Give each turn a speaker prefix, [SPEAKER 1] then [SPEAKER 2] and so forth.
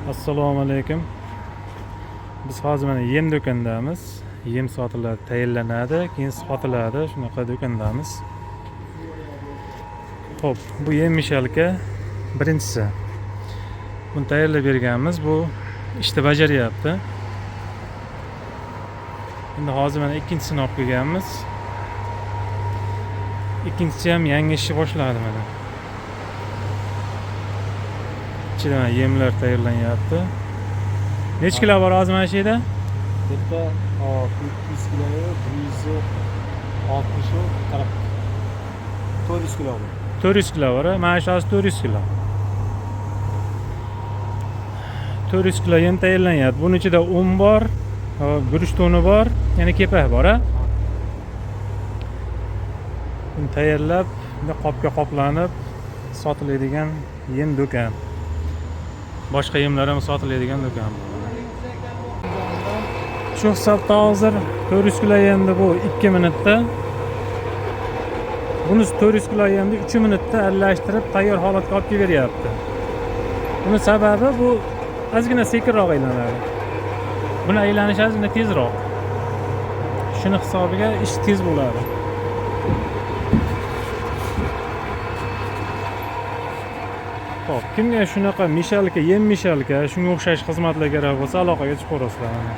[SPEAKER 1] Assalomu alaykum. Biz hozir mana yem do'kondamiz. Yem sotiladi, tayinlanadi, keyin sotiladi. Shunaqa do'kondamiz. Xo'p, bu yem mishalka birinchisi. Buni tayyorlab berganmiz. Bu ishni bajaryapti. Endi hozir mana ikkinchisini olib kelganmiz. Ikkinchisi ham yangi ishni boshladi mana. Ichida mana yemlar tayyorlanyapti. Necha kilo bor hozir mana shu yerda?
[SPEAKER 2] Bitta 200 kilo, 160, 40. 400 kilo bu.
[SPEAKER 1] 400 kilo bor. Mana shu hozir 400 kilo. 400 kilo yem tayyorlanyapti. Buning ichida un bor, guruch tuni bor, yana kepak bor, a? Buni tayyorlab, bunday qopga qoplanib sotiladigan yem do'kon. Boshqa yemlar ham sotiladigan do'kon bu. Shu hisobda hozir 400 kilo yemni bu 2 minutda, buni 400 kilo yemni 3 minutda aralashtirib tayyor holatga olib kelib beryapti. Buni sababi bu ozgina sekinroq aylanadi. Buni aylanishi ozgina tezroq. Shuni hisobiga ish tez bo'ladi. Xo'p, kimga shunaqa mishalka, yem mishalka, shunga o'xshash xizmatlar kerak bo'lsa, aloqaga chiqaverasizlar mana.